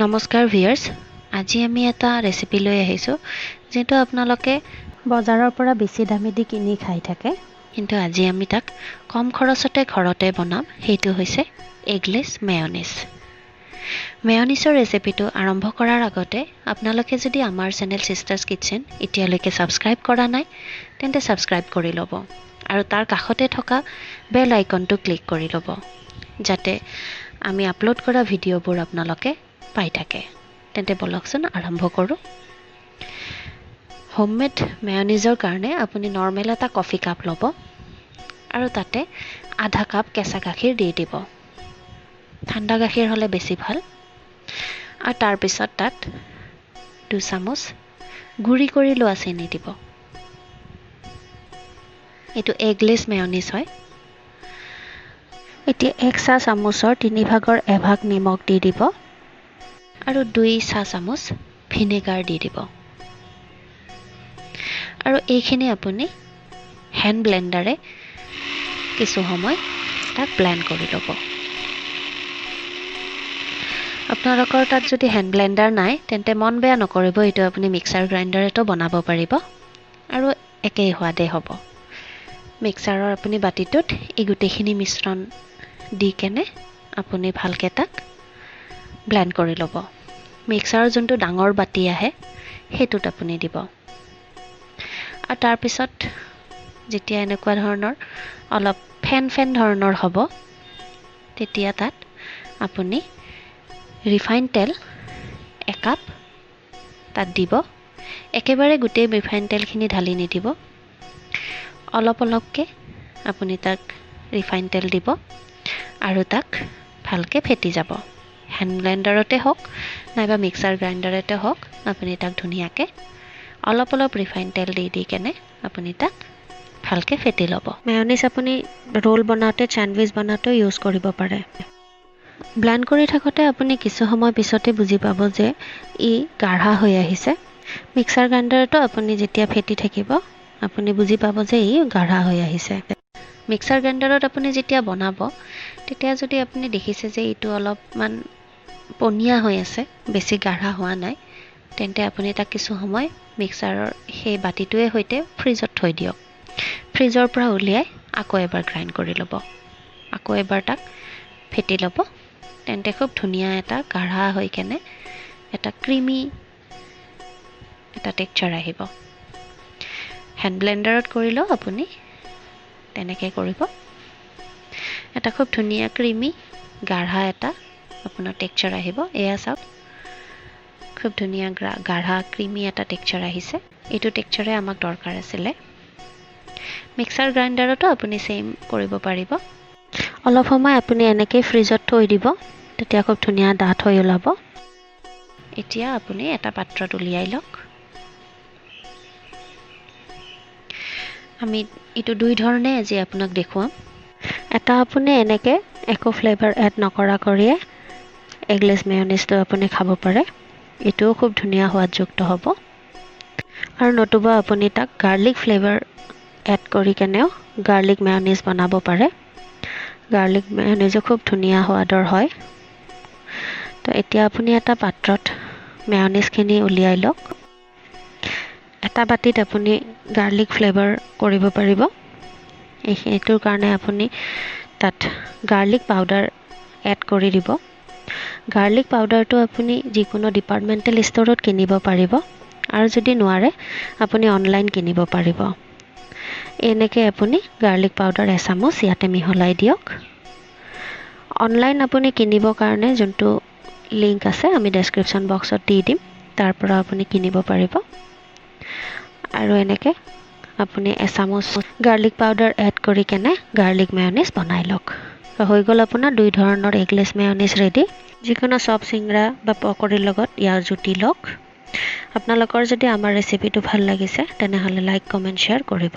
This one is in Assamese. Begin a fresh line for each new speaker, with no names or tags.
নমস্কাৰ ভিউয়াৰ্স, আজি আমি এটা ৰেচিপি লৈ আহিছোঁ যিটো আপোনালোকে
বজাৰৰ পৰা বেছি দামী দি কিনি খাই থাকে,
কিন্তু আজি আমি তাক কম খৰচতে ঘৰতে বনাম। সেইটো হৈছে এগলেছ মেয়নিজ। মেয়নিজৰ ৰেচিপিটো আৰম্ভ কৰাৰ আগতে আপোনালোকে যদি আমাৰ চেনেল চিষ্টাৰ্ছ কিটচেন এতিয়ালৈকে ছাবস্ক্ৰাইব কৰা নাই তেন্তে ছাবস্ক্ৰাইব কৰি ল'ব আৰু তাৰ কাষতে থকা বেল আইকনটো ক্লিক কৰি ল'ব, যাতে আমি আপলোড কৰা ভিডিঅ'বোৰ আপোনালোকে পাই থাকে। তেন্তে বলকচোন আৰম্ভ কৰোঁ। হোমমেড মেয়নিজৰ কাৰণে আপুনি নৰ্মেল এটা কফি কাপ ল'ব আৰু তাতে আধা কাপ কেঁচা গাখীৰ দি দিব। ঠাণ্ডা গাখীৰ হ'লে বেছি ভাল। আৰু তাৰপিছত তাত 2 চামুচ গুড়ি কৰি লোৱা চেনি দিব। এইটো এগলেছ মেয়নিজ হয়। এতিয়া 1 চাহ চামুচৰ 3 ভাগৰ 1 ভাগ নিমখ দি দিব আৰু 2 চাহ চামুচ ভিনেগাৰ দি দিব। আৰু এইখিনি আপুনি হেণ্ড ব্লেণ্ডাৰে কিছু সময় তাক ব্লেণ্ড কৰি ল'ব। আপোনালোকৰ তাত যদি হেণ্ড ব্লেণ্ডাৰ নাই তেন্তে মন বেয়া নকৰিব, এইটো আপুনি মিক্সাৰ গ্ৰাইণ্ডাৰতো বনাব পাৰিব আৰু একেই সোৱাদেই হ'ব। মিক্সাৰৰ আপুনি বাতিটোত এই গোটেইখিনি মিশ্ৰণ দি কেনে আপুনি ভালকৈ তাক ব্লেণ্ড কৰি ল'ব। মিক্সাৰৰ যোনটো ডাঙৰ বাতি আহে সেইটোত আপুনি দিব। আৰু তাৰপিছত যেতিয়া এনেকুৱা ধৰণৰ অলপ ফেন ফেন ধৰণৰ হ'ব তেতিয়া তাত আপুনি ৰিফাইন তেল 1 কাপ তাত দিব। একেবাৰে গোটেই ৰিফাইন তেলখিনি ঢালি নিদিব, অলপ অলপকৈ আপুনি তাক ৰিফাইন তেল দিব আৰু তাক ভালকৈ ফেটি যাব। হেণ্ড ব্লেণ্ডাৰতে হওক নাইবা মিক্সাৰ গ্ৰাইণ্ডাৰতে হওক আপুনি তাক ধুনীয়াকৈ অলপ অলপ ৰিফাইন তেল দি দি কেনে আপুনি তাক ভালকৈ ফেটি ল'ব।
মেয়নিজ আপুনি ৰোল বনাওঁতে, চেণ্ডউইচ বনাওঁতেও ইউজ কৰিব পাৰে।
ব্লেণ্ড কৰি থাকোঁতে আপুনি কিছু সময় পিছতে বুজি পাব যে ই গাঢ়া হৈ আহিছে। মিক্সাৰ গ্ৰাইণ্ডাৰতো আপুনি যেতিয়া ফেটি থাকিব আপুনি বুজি পাব যে ই গাঢ়া হৈ আহিছে। মিক্সাৰ গ্ৰাইণ্ডাৰত আপুনি যেতিয়া বনাব তেতিয়া যদি আপুনি দেখিছে যে এইটো অলপমান পনীয়া হৈ আছে, বেছি গাঢ়া হোৱা নাই, তেন্তে আপুনি তাক কিছু সময় মিক্সাৰৰ সেই বাতিটোৱে সৈতে ফ্ৰিজত থৈ দিয়ক। ফ্ৰিজৰ পৰা উলিয়াই আকৌ এবাৰ গ্ৰাইণ্ড কৰি ল'ব, আকৌ এবাৰ তাক ফেটি ল'ব। তেন্তে খুব ধুনীয়া এটা গাঢ়া হৈ কেনে এটা ক্ৰিমি এটা টেক্সচাৰ আহিব। হেণ্ড ব্লেণ্ডাৰত কৰিলেও আপুনি তেনেকৈ কৰিব, এটা খুব ধুনীয়া ক্ৰিমি গাঢ়া এটা আপোনাৰ টেক্সচাৰ আহিব। এয়া চাওক, খুব ধুনীয়া গাঢ়া ক্ৰিমি এটা টেক্সচাৰ আহিছে। এইটো টেক্সচাৰে আমাক দৰকাৰ আছিলে। মিক্সাৰ গ্ৰাইণ্ডাৰতো আপুনি ছেইম কৰিব পাৰিব।
অলপ সময় আপুনি এনেকৈ ফ্ৰিজত থৈ দিব, তেতিয়া খুব ধুনীয়া ডাঠ হৈ ওলাব।
এতিয়া আপুনি এটা পাত্ৰত উলিয়াই লওক। আমি এইটো দুই ধৰণে আজি আপোনাক দেখুৱাম।
এটা আপুনি এনেকৈ একো ফ্লেভাৰ এড নকৰা কৰিয়ে এগলেছ মেয়নিজটো আপুনি খাব পাৰে, এইটোও খুব ধুনীয়া সোৱাদযুক্ত হ'ব। আৰু নতুবা আপুনি তাক গাৰ্লিক ফ্লেভাৰ এড কৰি কেনেও গাৰ্লিক মেয়নিজ বনাব পাৰে। গাৰ্লিক মেয়নিজো খুব ধুনীয়া সোৱাদৰ হয়। তো এতিয়া আপুনি এটা পাত্ৰত মেয়নিজখিনি উলিয়াই লওক। এটা বাতিত আপুনি গাৰ্লিক ফ্লেভাৰ কৰিব পাৰিব। সেইটোৰ কাৰণে আপুনি তাত গাৰ্লিক পাউডাৰ এড কৰি দিব। গাৰ্লিক পাউডাৰটো আপুনি যিকোনো ডিপাৰ্টমেণ্টেল ষ্ট'ৰত কিনিব পাৰিব, আৰু যদি নোৱাৰে আপুনি অনলাইন কিনিব পাৰিব। এনেকৈ আপুনি গাৰ্লিক পাউডাৰ এচামুচ ইয়াতে মিহলাই দিয়ক। অনলাইন আপুনি কিনিবৰ কাৰণে যোনটো লিংক আছে আমি ডেছক্ৰিপশ্যন বক্সত দি দিম, তাৰ পৰা আপুনি কিনিব পাৰিব। আৰু এনেকৈ আপুনি এচামুচ গাৰ্লিক পাউডাৰ এড কৰি কেনে গাৰ্লিক মেয়নিজ বনাই লওক। হৈ গ'ল আপোনাৰ দুই ধৰণৰ এগলেছ মেয়নিজ ৰেডি। যিকোনো চপ, চিংৰা বা পকৰীৰ লগত ইয়াৰ জুতি লওক। আপোনালোকৰ যদি আমাৰ ৰেচিপিটো ভাল লাগিছে তেনেহ'লে লাইক, কমেণ্ট, শ্বেয়াৰ কৰিব।